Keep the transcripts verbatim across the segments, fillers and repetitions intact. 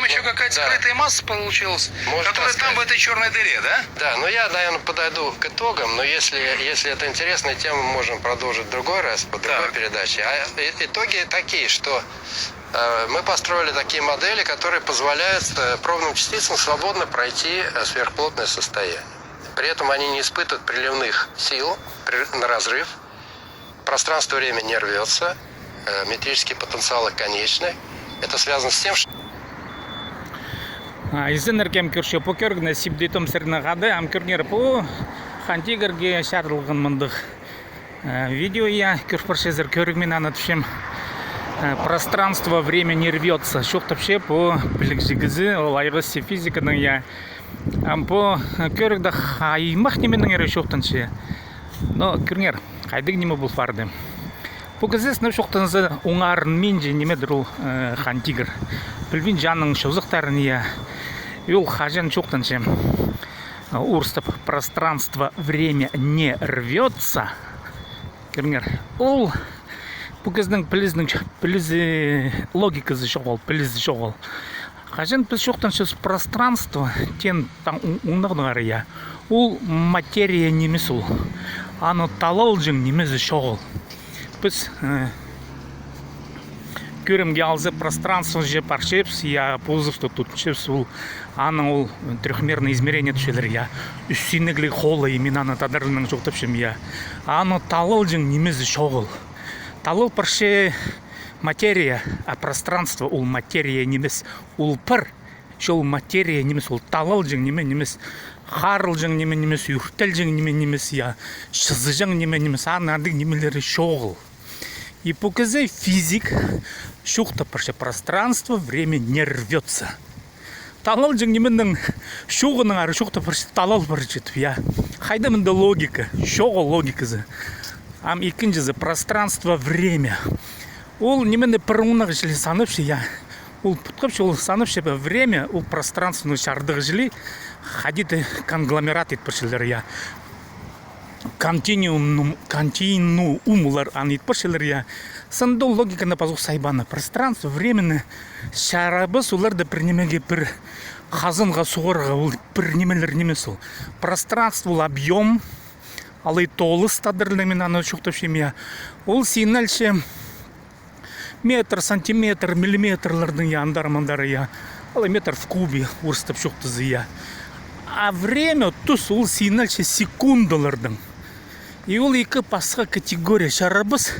Еще какая-то скрытая масса получилась, которая там, в этой черной дыре, да? Да, но я, наверное, подойду к итогам, но если, если это интересная тема, мы можем продолжить в другой раз, по другой передаче. А и- итоги такие, что э, мы построили такие модели, которые позволяют э, пробным частицам свободно пройти э, сверхплотное состояние. При этом они не испытывают приливных сил при- на разрыв. Пространство-время не рвется, э, метрические потенциалы конечны. Это связано с тем, что А, изеннер, кем кӧрче пу кӧрігні, сибдей том сірернең хада, ам кӧріңер, пу Хан Тигірге чарыдылған мындағ, э, видео, я, кӧр парчазар, кӧрігмин аны тіпчем. Э, пространство, время не рвется. Чоохтапча пу пілігҷі кізі, ол айғасча физиканаң, я. Ам пу, э, кӧрігде аймах нименеңер чоохтанча. Но кӧріңер, хайдағ ниме пол парды. Пу кізі сынап чоохтанза, оңарынминча, нимедір ол, э, Хан Тигір. Пілбинче аның чозахтарын, я. И ол хаҷан чоохтанча, э, орыстап, пространство, время не рвется. Кӧріңер, ол пу кізінің пілізінің, пілізі, логиказы чоғыл, пілізі чоғыл. Хаҷан піс чоохтанчабыс пространство, теен таң оңнағдаңар, я. Ол материя нимес ол. Аны талалҷаң нимезі чоғыл. Піс, э, кӧрімге алза, пространствоҷа парчабыс, я, позывты тутчабыс, ол, аның ол трёхмерное измерение тіпчелер, я. Ӱс синегліг холай, мин аны тадарларнаң чоохтапчам, я. Аны талалҷаң нимезі чоғыл. Талал парча материя, а пространство ол материя нимес. Ол пір, че ол материя нимес, ол талалҷаң ниме нимес, харылҷаң ниме нимес, ӱртелҷең ниме нимес, я, чызыҷаң ниме нимес, аның андағ нимелері чоғыл. И пу кізі физик чоохтап парча, пространство, время не рвется. Талалҷаң нименің чоғыныңар чоохтап парча, талал парча тіп, я. Хайда мында логика? Чоғыл логиказы. Ам ікінҷізі, пространство, время. Ол нимені пір оңнағ чіли санапча, я. Ол путхапча, ол санапча, время, ол пространствоның чардығы чіли, хайди-да конгломерат ит парчалар, я. Континуум, континуумлар аны ит парчалар, я. Санда ол логиканы пазох сайбааны. Пространство, времени чарабас оларды пір нимеге, пір хазанға суғарға, ол пір нимелер нимес ол. Пространство ол объём, алай толыс тадарларнаң мин аны чоохтапчам, я. Ол синнелче метр, сантиметр, миллиметрлернің, я, андар-мындар, я. Алай метр в кубе, орыстап чоохтаза, я. А время, тус, ол синнелче секундаларнаң. И ол ікі пасха категория, чарабас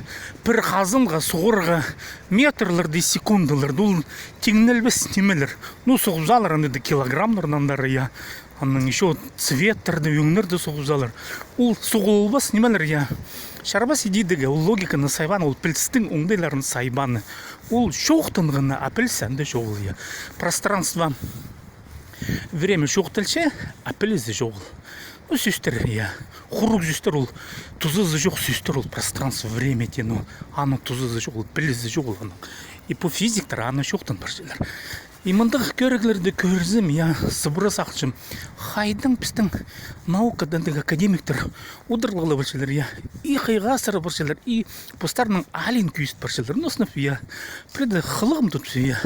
пір хазанға суғарға метрлерді, секундаларды, ол тиңнелбес нимелер. Ну, суғып салар анда даа килограммларнаң андар, я. Анаң ещё цветтерді, ӧңнерді суғып салар. Ол суғылбас нимелер, я. Чарабас идеяға, ол логиканы сайбааны, ол пілістің оңдайларын сайбааны. Ол чоохтанғаны, а піліс анда чоғыл, я. Пространство, время чоохталча, а пілізі чоғыл. Ну, сӧстер, я. Хуруғ сӧстер ол, тузазы чох сӧстер ол, пространство, время теен ол. Аның тузазы чох, ол пілізі чоғыл аның. И пу физиктер аны чоохтан парчалар. И мындағ кӧріглерді кӧрзем, я, сыбыра сағынчам. Хайдаң пістің наукада андағ академиктер одырғлығ парчалар, я. И хыйға асыра парчалар, и постарының аалын кӧзіт парчалар. Ну, сынап, я. Пірдее хылығым тутча, я.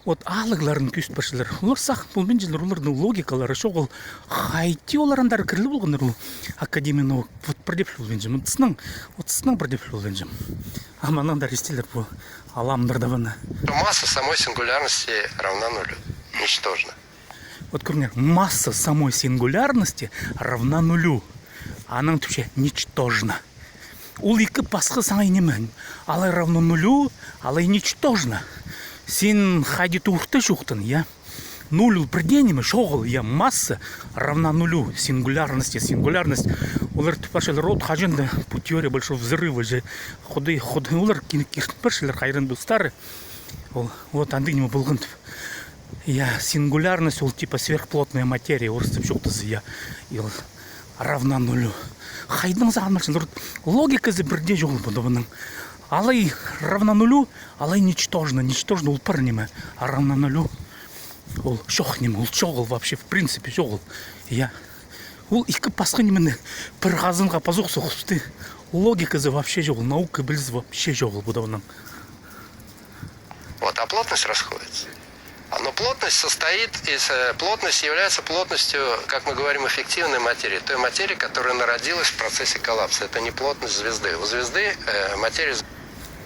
Вот ааллығларын кӧзіт парчалар. Олар сағын полбинчалар, олардың логикалары чоғыл. Хайди олар андар кіріл полғаннар ол академия наук. Вот пірдее піл полбинчам. Вот сыннаң, вот сыннаң пірдее піл полбинчам. А мынаңар истілер пу аламнарда вана. Масса самой сингулярности равна нулю. Ничтожна. Вот кӧріңер, масса самой сингулярности равна нулю. Анаң тіпче ничтожна. Ол ікі пасха саңай ниме. Алай равно нулю, алай ничтожна. Син хайди туртаң чоохтаң, я? Нуль ол пірдее ниме, чоғыл, я, масса равна нулю, сингулярности, сингулярность. Олар тіп парчалар, вот хаҷан даа пу теория большого взрыва же, худай, худай, олар кир-, киртіп парчалар, хайран дустары. Ол, вот андағ ниме полған тіп. Я, сингулярность ол типа сверхплотная материя, орыстап чоохтаза, я. И ол равна нулю. Хайдаң сағынмаҷаң, логиказы пірдее чоғыл пу даа мының. Алай равна нулю, алай ничтожно, ничтожно ол пір ниме, а равна нулю ол чох ниме, ол чоғыл вообще, в принципе, чоғыл. Я. Ол ікі пасха нимені пір хазанға пазох суғысты. Логиказы вообще чоғыл, наука пілізі вообще чоғыл пу даа мының. Вот, а плотность расходится. Но плотность состоит из, э, плотность является плотностью, как мы говорим, эффективной материи, той материи, которая народилась в процессе коллапса. Это не плотность звезды. У звезды, э, материя з-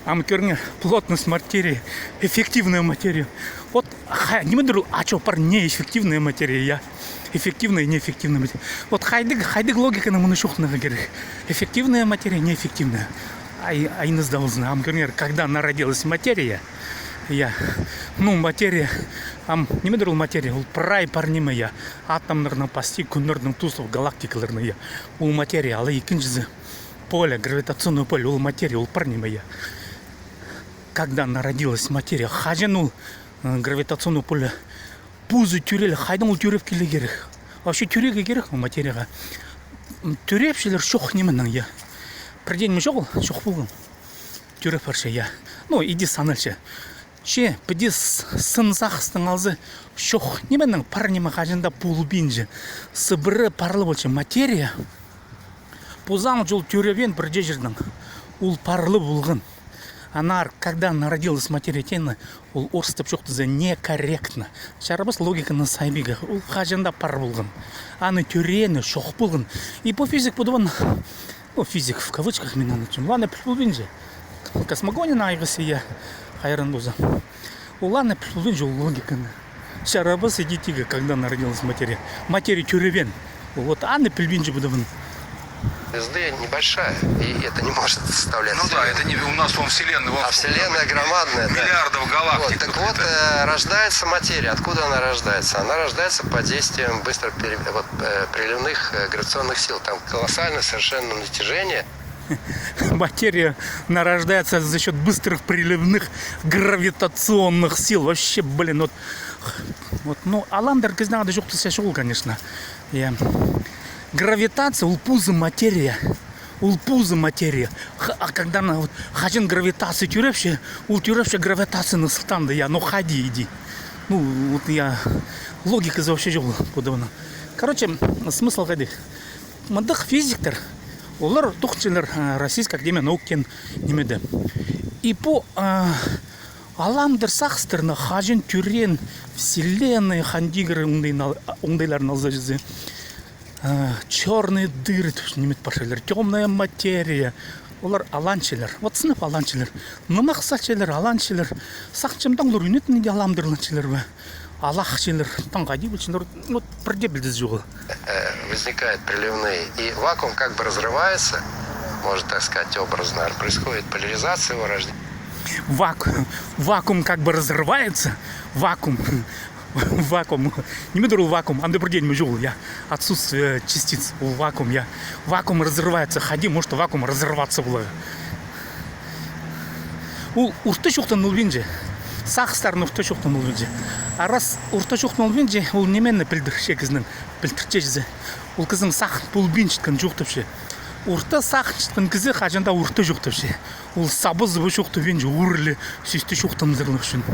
Ам кӧріңер, плотность материи, эффективная материя. Вот, ха, ниме дір, а чо пар неэффективная материя, я? Эффективная и неэффективная материя. Вот хайдағ, хайдағ логиканы мыны чоохтанарға кирек. Эффективная материя, неэффективная. Ай, айнызда болзын, ам кӧріңер, когда народилась материя, я, ну, материя, ам, ниме дір ол материя, ол прай пар ниме, я, атомнарның пасти, кӱннернің тузы, галактикаларның, я, ол материя, алай ікінҷізі, поле, гравитационное поле, ол материя, ол пар ниме, я. Когда народилась материя, хаҷан ол, э, гравитационное поле позы тӧрел, хайдаң ол тӧреп киле кирек? Вообще тӧреге кирек ол материяға? М, тӧрепчелер чох нименең, я. Пір дее ниме чоғыл, чох полған. Тӧреп парча, я. Ну, иди саналча. Че, піди с-, сын сағыстың алза, чох нименең, пар ниме хаҷан даа полбинча. Сыбыра парлы полча материя. Позы ам чол тӧребеен пір дее чирдең. Ол парлы полған. Аннаңар, когда народилась материя теені, ол орыстап чоохтаза некорректно. Чарабас логиканы сайбирға, ол хаҷан даа пар полған. Аны тӧреені чох полған. И пу физик пу даа, ну, физик в кавычках, мин аны тим. Ладно, піл полбинча. Космогонияның айғазы, я, хайран полза. Ол аны піл полбинча ол логиканы. Чарабас иди тигі, когда народилась материя. Материя тӧребеен. Вот аны пілбинче пу даа. Звезды небольшая, и это не может составлять Ну да, Вселенную. Это не у нас, он Вселенная, он А Вселенная громадная, да. Миллиардов галактик. Вот, так вот, э, рождается материя. Откуда она рождается? Она рождается под действием быстро пере-, вот, э, приливных, э, гравитационных сил. Там колоссальное совершенно натяжение. Материя нарождается за счёт быстрых приливных гравитационных сил. Вообще, блин, вот, вот, ну, аламдар кізі анда чоохтасча ол, конечно. Я. Гравитация, ол позы материя. Ол позы материя. Х-, а когда она, вот, хаҷан гравитация тӧрепче, ол тӧрепче гравитацияның сылтаанда, я, ну, хайди иди. Ну, вот, я, логиказы вообще чоғыл, подобно. Короче, смысл хайди. Мындағ физиктер, олар тоғынчалар, а, Российская академия наук теен нимеде. И пу, а, аламдар сағыстарны, хаҷан тӧреен Вселенная, хан тигір оңдайын ал-, оңдайларын алза чізе. А, чёрные дыры, то есть, ниме парчалар, тёмная материя. Олар аланчалар. Вот сынап аланчалар. Нымах салчалар, аланчалар. Сағынчам, таң олар ӱнетін иди аламдырланчалар ба? Алахчалар, таң хайди полчалар, вот, пір дее пілдізі чоғыл. Э, возникают приливные, и вакуум как бы разрывается, можно так сказать, образно, происходит поляризация его рождения. Ваку-, вакуум как бы разрывается, вакуум, вакуум. Ниме дір ол вакуум? Анда пір дее ниме чоғыл, я. Отсутствие частиц, ол вакуум, я. Вакуум разрывается, хайди может вакуум разорваться поларға? Ол орта чоохтаң полбинча. Сағыстарны орта чоохтаң полбинча. А раз орта чоохтаң полбинча, ол нимені пілдірче кізінің? Пілдірче чізе. Ол кізінің сағын полбинчатхан чоохтапча. Орта сағынчатхан кізі хаҷан даа орта чоохтапча. Ол саба-саба чоохтабинча, ӱр ле сӧсті чоохтандырар ӱчӱн.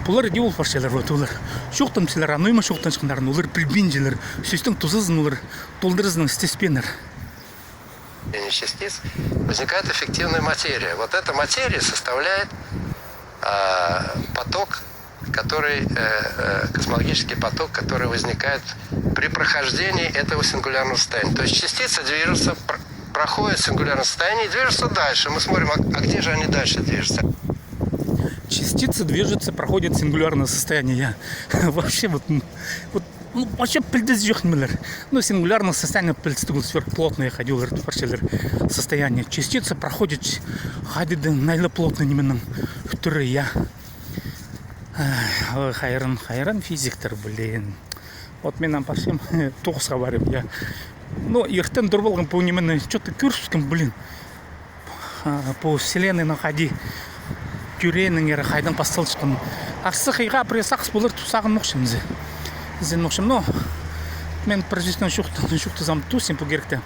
Пулар иди ол парчалар, вот олар. Чоохтанчалар, а ноо ниме чоохтанчатхандарын олар пілбинчелер. Сӧстің тузазын олар толдыразынаң істеспееннер. Частиц возникает эффективная материя. Вот эта материя составляет, а, поток, который, э, э, космологический поток, который возникает при прохождении этого сингулярного состояния. То есть частицы движутся, пр-, проходят сингулярное состояние и движутся дальше. Мы смотрим, а, а где же они дальше движутся? Частицы движутся, проходят сингулярное состояние. Я вообще вот, м, вот Ну, вообще пілдізі чох нимелер. Ну, сингулярное состояние пілдістіг, ол сверхплотные хайди олар парчалар состояние. Частица проходит хайди даа наиле плотный нименің тӱрі, я. Ай, хайран, хайран физиктер, блин. Вот мин ам парчам, тоғысха парим, я. Ну, иртен тур полғам, пу нимені чё-то кӧрібіскем, блин. А, пу Вселеннайның хайди тӧрееннеңер, хайдаң пасталчатхан. Арса хыйға пірее сағыс полар тіп сағынмаҷаңмын зе. Зе нохчам, но мин пір сӧснең чоохтазам, чоохтазам тузым пу киректе.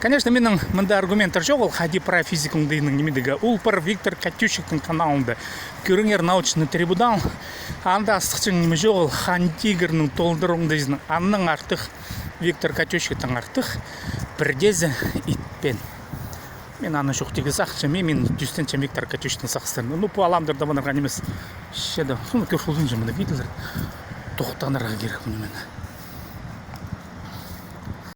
Конечно, минің мында аргументтер чоғыл, хайди прай физика оңдайының нимедегі. Ол пар Виктор Катющиктің каналында. Кӧріңер, научный трибунал. Анда астыхчаң ниме чоғыл, хан тигірнің толдыр оңдайзын. Аннаң артых, Виктор Катющиктең артых пірдеезі итпеен. Мин аны чох тигіс сахчам, мин тӱстенчем виктор Катюшаның сахыстарын. Ну, пу аламдырда мынарға нимес. Че дее, ну, кӧр ползынҷа, мына виделер. Тохтанарға кирек мына мин.